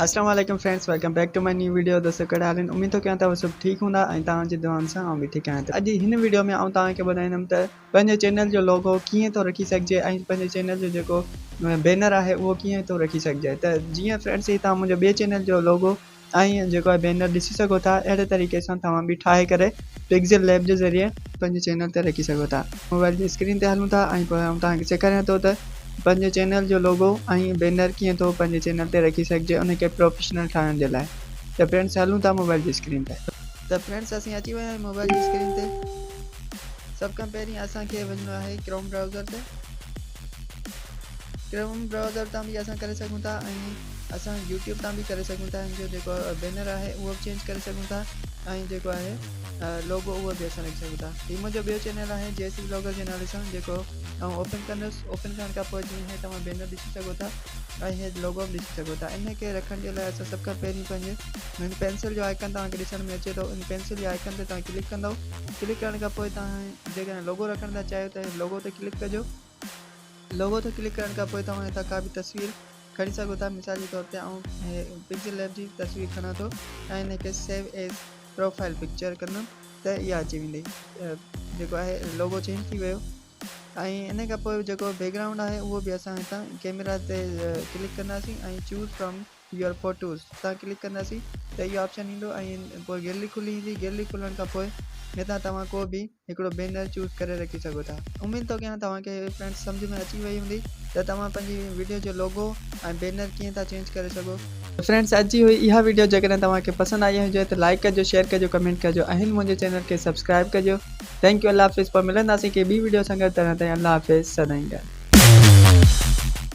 اسلام عليڪم friends welcome back to my new video دوستو ڪهڙا حال آهن اميد ٿو ڪيان توهان سڀ ٺيڪ هوندا ۽ توهان جي دعائن سان آئون به ٺيڪ آهيان ته اڄ هن وڊيو ۾ آئون توهان کي ٻڌائيندم ته پنهنجي چينل جو لوگو ڪيئن ٿو رکي سگهجي ۽ پنهنجي چينل جو جيڪو بينر آهي اهو ڪيئن ٿو رکي سگهجي ته جيئن فرينڊس هي توهان منهنجو ٻئي چينل جو لوگو ۽ جيڪو آهي بينر ڏسي سگهو ٿا اهڙي طريقي سان توهان به ٺاهي ڪري پڪسل ليب جي ذريعي پنهنجي چينل تي رکي سگهو ٿا موبائل جي اسڪرين تي هلون ٿا ۽ پوء آئون توهان کي سيکاريان ٿو ته پنهنجي چينل جو لوگو ۽ بينر ڪيئن ٿو پنهنجي چينل تي رکي سگهجي ان کي پروفيشنل ٺاهڻ جي لاء ته فرينڊس هلون ٿا موبائل جي اسڪرين تي. ته فرينڊس اسين اچي ويا آهيون موبائل جي اسڪرين تي سڀ کان پهرين اسان کي وڃڻو آهي ڪروم برائوزر تي ڪروم برائوزر تان به اسان ڪري سگهون ٿا ۽ اسان يوٽيوب تان به ڪري سگهون ٿا ان جو جيڪو بينر آهي اهو به چينج ڪري سگهون ٿا ۽ جيڪو آهي لوگو اهو به اسان رکي سگهون ٿا هي منهنجو ٻيو چينل آهي جي سي بلاگر جي نالي سان جيڪو آئون اوپن ڪندس اوپن ڪرڻ کان پوء جيئن هي توهان بينر ڏسي سگهو ٿا ۽ هي لوگو به ڏسي سگهو ٿا ان کي رکڻ جي لاء اسان سڀ کان پهرين پنهنجي هن پينسل جو آئڪن توهان کي ڏسڻ ۾ اچي ٿو ان پينسل جي آئڪن تي توهان ڪلڪ ڪندو ڪلڪ ڪرڻ کان پوء توهان جيڪڏهن لوگو رکڻ ٿا چاهيو ته لوگو تي ڪلڪ ڪجو لوگو تي ڪلڪ ڪرڻ کان پوء توهان هتان ڪا به تصوير کڻي سگهو ٿا مثال جي طور تي آئون پڪسل ليب جي تصوير کڻان ٿو ۽ ان کي سيو ايز پروفائل پڪچر ڪندم ته اها اچي ويندي جيڪو آهي لوگو چينج ٿي ويو ۽ ان کان پوء جيڪو بيڪ گرائونڊ آهي اهو به اسان هتان ڪيمرا تي ڪلڪ ڪنداسين ۽ چوز فرام your photos تان ڪلڪ ڪنداسين ته اهو آپشن ايندو ۽ پوء گيلري کلي ايندي گيلري کلڻ کان پوء هتان توهان ڪو به هڪڙو بينر چوز ڪري رکي سگهو ٿا اميد ٿو ڪيان توهان کي فرينڊس سمجهه ۾ اچي وئي هوندي ته توهان پنهنجي وڊيو جو لوگو ۽ بينر ڪيئن ٿا چينج ڪري سگهو. فرينڊس اڄ جي هئي اها وڊيو جيڪڏهن توهان کي پسند آئي هجي ته لائيڪ ڪجو شيئر ڪجو ڪمينٽ ڪجو ۽ هن منهنجي چينل کي سبسڪرائب ڪجو thank you الله حافظ پوء ملنداسين ڪنهن ٻي وڊيو سان گڏ تڏهن تائين الله حافظ سدائين گڏ.